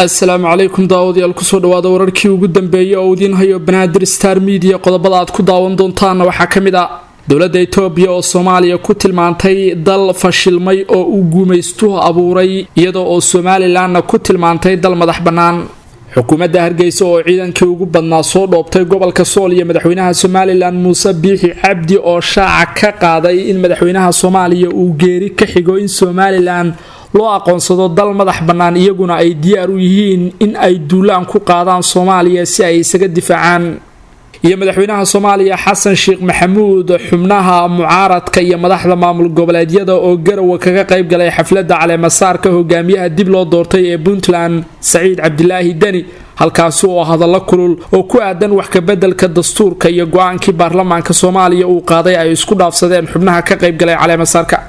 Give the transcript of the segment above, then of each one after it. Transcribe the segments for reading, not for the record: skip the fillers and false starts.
Asalaamu calaykum daawadayaal, kusoo dhawaada wararkii ugu dambeeyay oo idiin hayo Banaadir Star Media. Qodobada aad ku daawan doontaanna waxaa ka mid ah dowladda Itoobiya oo Soomaaliya ku tilmaantay dal fashilmay oo uu guumaystuhu abuuray, iyadoo oo Somalilanna ku tilmaantay dal madax bannaan. Xukuumadda Hargeysa oo ciidankii ugu badnaa soo dhoobtay gobolka Sool, iyo madaxweynaha Somalilan Muuse Biixi Cabdi oo shaaca ka qaaday in madaxweynaha Soomaaliya uu geeri ka xigo in Somalilan loo aqoonsado dal madax bannaan, iyaguna ay diyaar u yihiin in ay duulaan ku qaadaan Soomaaliya si ay isaga difaacaan. Iyo madaxweynaha Soomaaliya Xasan Sheekh Maxamuud, xubnaha mucaaradka iyo madaxda maamul goboleedyada oo Garowe kaga qayb galay xafladda caleemasaarka hogaamiyaha dib loo doortay ee Puntland Saciid Cabdilaahi Deni, halkaasi oo hadallo kulul oo ku aadan wax kabedelka dastuurka iyo go-aankii baarlamaanka Soomaaliya uu qaaday ay isku dhaafsadeen xubnaha ka qayb galay caleemasaarka.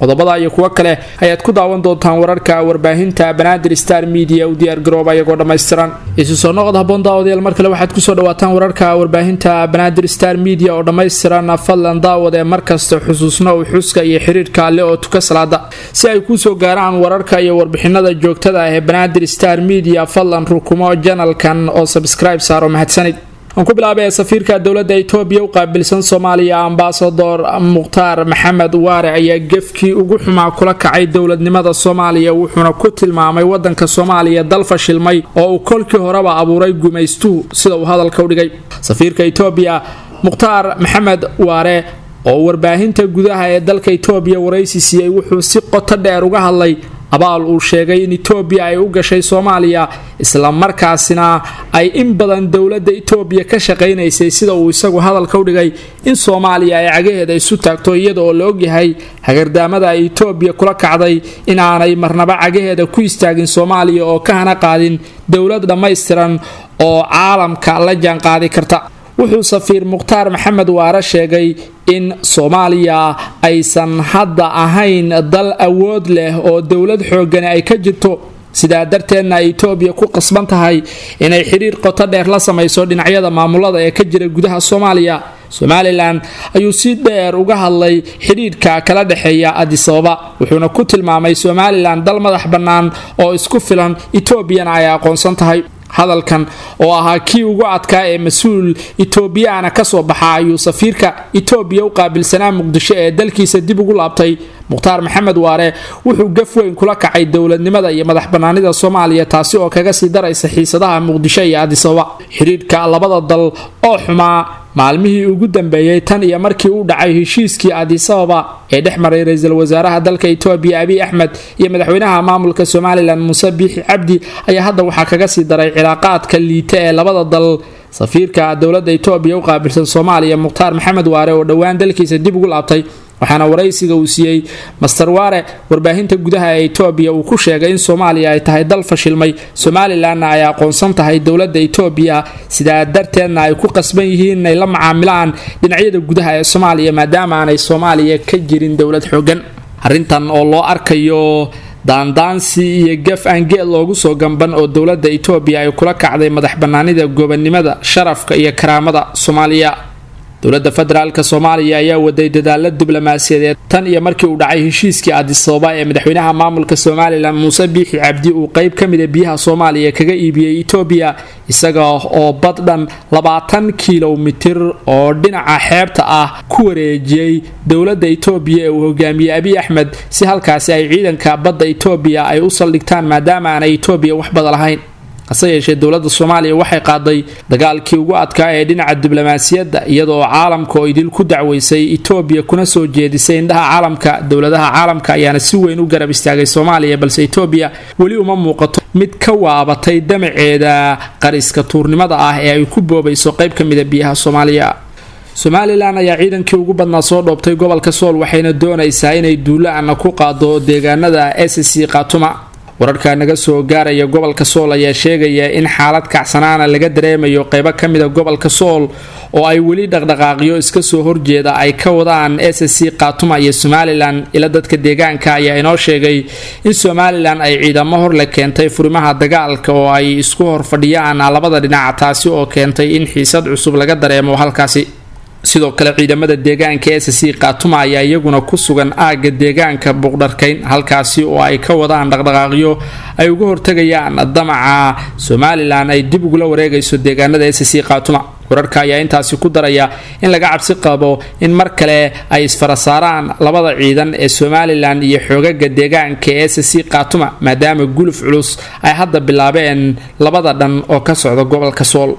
Qodobada iyo kuwo kale ayaad ku daawan doontaan wararka warbaahinta Banaadir Star Media. U diyaargarooba iyagoo dhammaystiran. Isu soo noqod haboon daawadayaal, mar kale waxaad kusoo dhawaataan wararka warbaahinta Banaadir Star Media oo dhammaystiran. Fadlan daawad ee markasta xusuusna uu xuska iyo xiriirka alle oo tuka salaada si ay kuusoo gaaraan wararka iyo warbixinada joogtada ah ee Banaadir Star Media. Fadlan rukumo channelkan oo subscribe saaro. Mahadsanid. Aan ku bilaabay, safiirka dowladda Itoobiya u qaabilsan Soomaaliya, ambasador Mukhtaar Maxamed Waare, ayaa gefkii ugu xumaa kula kacay dowladnimada Soomaaliya, wuxuuna ku tilmaamay wadanka Soomaaliya dal fashilmay oo uu kolkii horeba abuuray gumaystuhu, sida uu hadalka u dhigay. Safiirka Itoobiya Mukhtaar Maxamed Waare oo warbaahinta gudaha ee dalka Itoobiya waraysi siiyey wuxuu si qoto dheer uga hadlay abaal uu sheegay in Itoobiya ay u gashay Soomaaliya, isla markaasina ay in badan dowladda Itoobiya ka shaqaynaysay, sida uu isagu hadalka u dhigay, in Soomaaliya ay cagaheeda isu taagto, iyada oo la ogyahay hagardaamada ay Itoobiya kula kacday in aanay marnaba cagaheeda ku istaagin Soomaaliya oo ka hana qaadin dowlad dhammaystiran oo caalamka la jaanqaadi karta. Wuxuu safiir Mukhtaar Maxamed Waare sheegay in Soomaaliya aysan hadda ahayn dal awood leh oo dowlad xoogani ay ka jirto, sidaa darteedna ay Itoobiya ku qasban tahay inay xiriir qoto dheer la samayso dhinacyada maamulada ee ka jira gudaha Soomaaliya. Somalilan ayuu si dheer uga hadlay xidhiidhka kala dhexeeya Adisababa, wuxuuna ku tilmaamay Somalilan dal madax bannaan oo isku filan, Etoobiyana ay aqoonsan tahay. Hadalkan oo ahaa kii ugu adkaa ee mas-uul Itoobiyaana kasoo baxa ayuu safiirka Itoobiya u qaabilsanaa Muqdisho ee dalkiisa dib ugu laabtay Mukhtaar Maxamed Waare wuxuu gaf weyn kula kacay dowladnimada iyo madax banaanida Soomaaliya, taasi oo kaga sii daraysa xiisadaha Muqdisho iyo Adisababa. Xidhiidhka labada dal oo xumaa maalmihii ugu dambeeyey tan iyo markii uu dhacay heshiiskii Adisababa ee dhex maray ra-iisul wasaaraha dalka Itoobiya Abiy Axmed iyo madaxweynaha maamulka Somalilan Muuse Biixi Cabdi ayaa hadda waxaa kaga sii daray cilaaqaadka liita ee labada dal safiirka dowladda Itoobiya u qaabilsan Soomaaliya Mukhtaar Maxamed Waare oo dhowaan dalkiisa dib ugu laabtay. Waxaana waraysiga uu siiyey Master Waare warbaahinta gudaha ee Itoobiya uu ku sheegay in Soomaaliya ay tahay dal fashilmay, Somalilanna ay aqoonsan tahay dowladda Itoobiya, sidaa darteedna ay ku qasban yihiin inay la macaamilaan dhinacyada gudaha ee Soomaaliya, maadaama aanay Soomaaliya ka jirin dowlad xoogan. Arrintan oo loo arkayo daandaansi iyo gaf aan geed loogu soo gamban oo dowladda Itoobiya ay kula kacday madax banaanida, gobonnimada, sharafka iyo karaamada Soomaaliya. Dowladda federaalka Soomaaliya ayaa waday dadaalo diblomaasiyadeed tan iyo markii uu dhacay heshiiskii Adisababa ee madaxweynaha maamulka Somalilan Muuse Biixi Cabdi uu qeyb ka mida biyaha Soomaaliya kaga iibiyey Itoobiya, isaga oo baddhan 20 kilomitir oo dhinaca xeebta ah ku wareejiyey dowladda Itoobiya ee uu hogaamiyey Abiy Axmed, si halkaasi ay ciidanka badda Itoobiya ay u saldhigtaan, maadaama aanay Itoobiya wax bada lahayn. Hase yeeshee, dowladda Soomaaliya waxay qaaday dagaalkii ugu adkaa ee dhinaca diblomaasiyadda, iyadoo caalamka oo idil ku dacweysay Itoobiya kuna soo jeedisay indhaha caalamka. Dowladaha caalamka ayaana si weyn u garab istaagay Soomaaliya, balse Itoobiya weli uma muuqato mid ka waabatay damaceeda qariska tuurnimada ah ee ay ku boobayso qayb ka mida biyaha Soomaaliya. Somalilan ayaa ciidankii ugu badnaa soo dhoobtay gobolka Sool, waxayna doonaysaa inay duulaana ku qaado deegaanada SC Khaatuma. Wararka naga soo gaaraya gobolka Sool ayaa sheegaya in xaalad kacsanaana laga dareemayo qeybo ka mida gobolka Sool, oo ay weli dhaqdhaqaaqyo iska soo horjeeda ay ka wadaan SC Khaatuma iyo Somalilan. Ila dadka deegaanka ayaa inoo sheegay in Somalilan ay ciidamo hor la keentay furimaha dagaalka oo ay isku hor fadhiyaan labada dhinac, taasi oo keentay in xiisad cusub laga dareemo halkaasi. Sidoo kale ciidamada deegaanka SSC Khaatuma ayaa iyaguna ku sugan aagga deegaanka Buqdharkayn, halkaasi oo ay ka wadaan dhaqdhaqaaqyo ay uga hortagayaan damaca Somalilan ay dib ugula wareegayso deegaanada SSC Khaatuma. Wararka ayaa intaasi ku daraya in laga cabsi qabo in mar kale ay isfarasaaraan labada ciidan ee Somalilan iyo xoogaga deegaanka SSC Khaatuma, maadaama guluf culus ay hadda bilaabeen labada dhan oo ka socda gobolka Sool.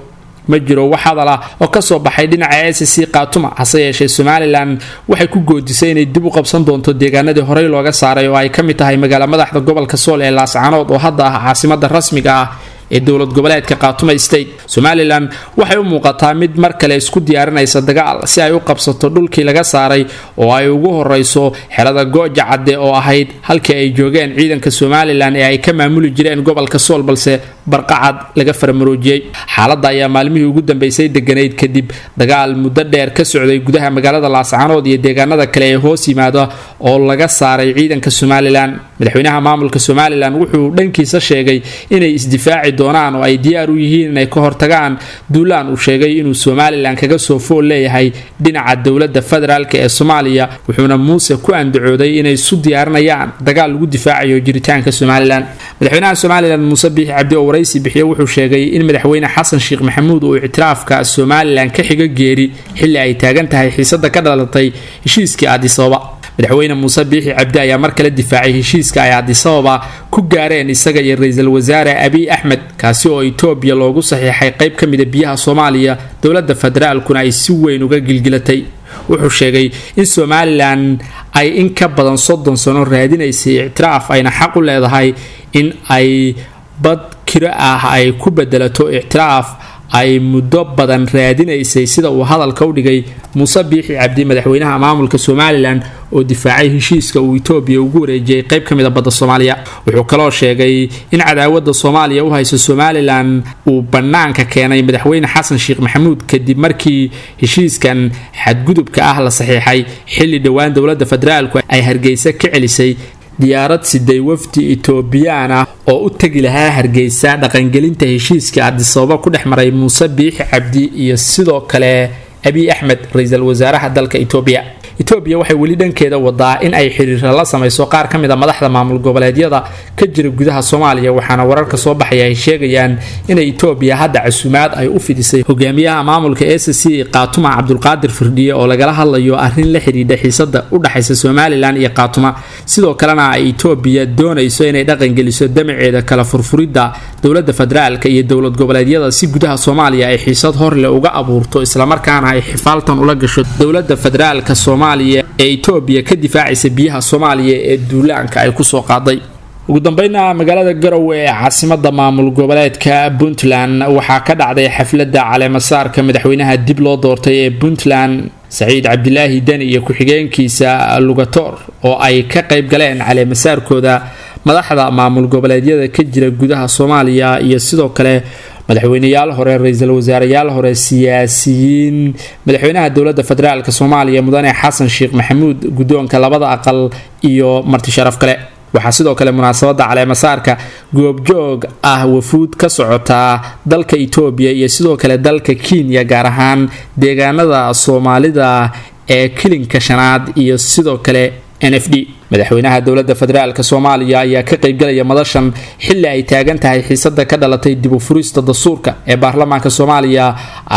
Ma jiro wax hadal ah oo kasoo baxay dhinaca SSC Khaatuma, hase yeeshee Somalilan waxay ku goodisay inay dib u qabsan doonto deegaanadii horey looga saaray oo ay ka mid tahay magaala madaxda gobolka Sool ee Laascaanood oo hadda ah caasimada rasmiga ah ee dowlad goboleedka Khaatuma State. Somalilan waxay u muuqataa mid mar kale isku diyaarinaysa dagaal si ay u qabsato dhulkii laga saaray oo ay ugu horeyso xerada Gooja Cadde oo ahayd halkii ay joogeen ciidanka Somalilan ee ay ka maamuli jireen gobolka Sool, balse barqacad laga faramaroojiyey. Xaaladda ayaa maalmihii ugu dambeysay deganayd kadib dagaal muddo dheer ka socday gudaha magaalada Laascaanood iyo deegaanada kale ee hoos yimaada oo laga saaray ciidanka Somalilan. Madaxweynaha maamulka Somalilan wuxuu dhankiisa sheegay inay isdifaaci doonaan oo ay diyaar u yihiin inay ka hortagaan duulaan uu sheegay inuu Somalilan kaga soo fool leeyahay dhinaca dowladda federaalk ee Soomaaliya, wuxuuna Muuse ku andacooday inay isu diyaarinayaan dagaal lagu difaacayo jiritaanka Somalilan. Madaxweynaha Somalilan Muuse Biixi Cabdi oo waraysi bixiye wuxuu sheegay in madaxweyne Xasan Sheekh Maxamuud uu ictiraafka Somalilan ka xigo geeri, xilli ay taagan tahay xiisada ka dhalatay heshiiskii Addis Ababa. Madaxweyne Muuse Biixi Cabdi ayaa mar kale difaacay heshiiska ay Addis Ababa ku gaareen isaga iyo ra-iisul wasaare Abiy Axmed, kaasi oo Itoobiya loogu saxiixay qayb ka mida biyaha Soomaaliya, dowladda federaalkuna ay si weyn uga gilgilatay. Wuxuu sheegay in Somalilan ay in ka badan 30 sano raadinaysay ictiraaf, ayna xaq u leedahay in ay bad kiro ah ay ku bedelato ictiraaf ay muddo badan raadinaysay, sida uu hadalka u dhigay Muuse Biixi Cabdi, madaxweynaha maamulka Somalilan oo difaacay heshiiska uu Itoobiya ugu wareejiyay qayb ka mid a badda Soomaaliya. Wuxuu kaloo sheegay in cadaawadda Soomaaliya u hayso Somalilan uu bannaanka keenay madaxweyne Xasan Sheekh Maxamuud kadib markii heshiiskan xadgudubka ah la saxiixay, xilli dhowaan dowladda federaalku ay Hargeysa ka celisay diyaarad siday wafdi Itoobiyaan ah oo u tegi lahaa Hargeysa dhaqangelinta heshiiska Addis Ababa ku dhex maray Muuse Biixi Cabdi iyo sidoo kale Abiy Axmed, ra-iisul wasaaraha dalka Itoobiya. Itoobiya waxay weli dhankeeda wadaa in ay xiriira la samayso qaar ka mid a madaxda maamul goboleedyada ka jira gudaha Soomaaliya, waxaana wararka soo baxaya ay sheegayaan inay Itoobiya hadda casuumaad ay u fidisay hogaamiyaha maamulka SSC Khaatuma Cabdulqaadir Firdhiye oo lagala hadlayo arrin la xidhiidha xiisada u dhaxaysa Somalilan iyo Khaatuma. Sidoo kalena ay Itoobiya doonayso inay dhaqangeliso damaceeda kala furfuridda dowladda federaalka iyo dowlad goboleedyada si gudaha Soomaaliya ay xiisad horleh uga abuurto, islamarkaana ay xifaaltan ula gasho dowladda federaalka Soomaaliya ee Itoobiya ka difaacaysa biyaha Soomaaliya ee duulaanka ay kusoo qaaday. Ugu dambeynna magaalada Garowe ee caasimada maamul goboleedka Puntland waxaa ka dhacday xafladda caleemasaarka madaxweynaha dib loo doortay ee Puntland Saciid Cabdilaahi Deni iyo ku-xigeenkiisa Lugator, oo ay ka qayb galeen caleemasaarkooda madaxda maamul goboleedyada ka jira gudaha Soomaaliya iyo sidoo kale madaxweyneyaal hore, ra-iisul wasaareyaal hore, siyaasiyiin, madaxweynaha dowladda federaalk Soomaaliya mudane Xasan Sheekh Maxamuud, guddoonka labada aqal iyo marti sharaf kale. Waxaa sidoo kale munaasabada caleemasaarka goobjoog ah wafuud ka socotaa dalka Itoobiya iyo sidoo kale dalka Kenya, gaar ahaan deegaanada Soomaalida ee kilinka shanaad iyo sidoo kale NFD. Madaxweynaha dowladda federaalk Soomaaliya ayaa ka qaybgalaya madashan xilli ay taagan tahay xiisada ka dhalatay dib u furista dastuurka ee baarlamaanka Soomaaliya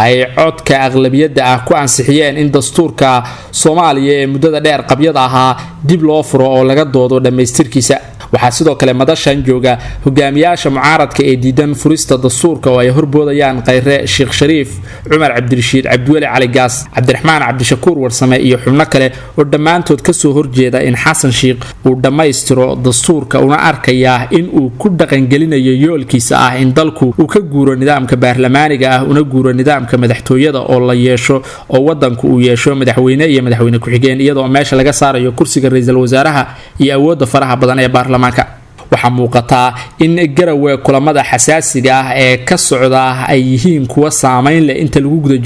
ay codka aqlabiyadda ah ku ansixiyeen in dastuurka Soomaaliya ee muddada dheer qabyada ahaa dib loo furo oo laga doodo dhammaystirkiisa. Waxaa sidoo kale madashan jooga hogaamiyaasha mucaaradka ee diidan furista dastuurka oo ay horboodayaan Khayre, Sheekh Shariif, Cumar Cabdirashiid, Cabdiweli Cali Gaas, Cabdiraxmaan Cabdishakuur Warsame iyo xubno kale oo dhammaantood kasoo horjeeda in Xasan Sheekh uu dhammaystiro dastuurka, una arkaya in uu ku dhaqangelinayo yoolkiisa ah in dalku uu ka guuro nidaamka baarlamaaniga ah una guuro nidaamka madaxtooyada oo la yeesho oo wadanku uu yeesho madaxweyne iyo madaxweyne ku-xigeen, iyadoo meesha laga saarayo kursiga ra-iisul wasaaraha iyo awoodda faraha badan ee baarlamaanka. Waxaa muuqataa in Garowe kulamada xasaasiga ah ee ka socda ay yihiin kuwa saameyn leh inta lagu guda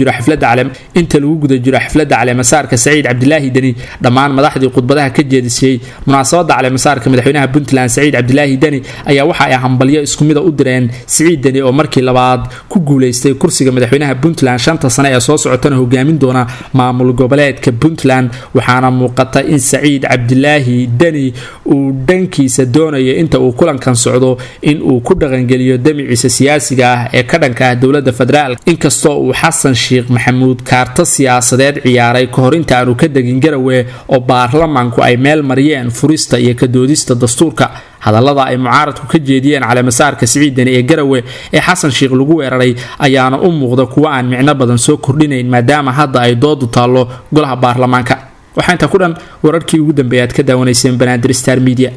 jiro xafladda caleemasaarka Saciid Cabdilaahi Deni. Dhammaan madaxdii khudbadaha ka jeedisay munaasabadda caleemasaarka madaxweynaha Puntland Saciid Cabdilaahi Deni ayaa waxa ay hambalyo isku mida u direen Siciid Deni oo markii labaad ku guuleystay kursiga madaxweynaha Puntland, 5ta sane ee soo socotana hogaamin doona maamul goboleedka Puntland. Waxaana muuqata in Saciid Cabdilaahi Deni uu dhankiisa doonayo inta uu kulankan socdo in uu ku dhaqangeliyo damiciisa siyaasiga ah ee ka dhanka ah dowladda federaalk, inkastoo uu Xasan Sheekh Maxamuud kaarto siyaasadeed ciyaaray kahor inta aanu ka degin Garowe oo baarlamaanku ay meel mariyeen furista iyo kadoodista dastuurka. Hadallada ay mucaaradku ka jeediyeen caleemasaarka Siciid Deni ee Garowe ee Xasan Sheekh lagu weeraray ayaana u muuqda kuwa aan micno badan soo kordhinayn, maadaama hadda ay doodu taallo golaha baarlamaanka. Waxaa intaa ku dhan wararkii ugu dambeeya aad ka daawanayseen Banaadir Star Media.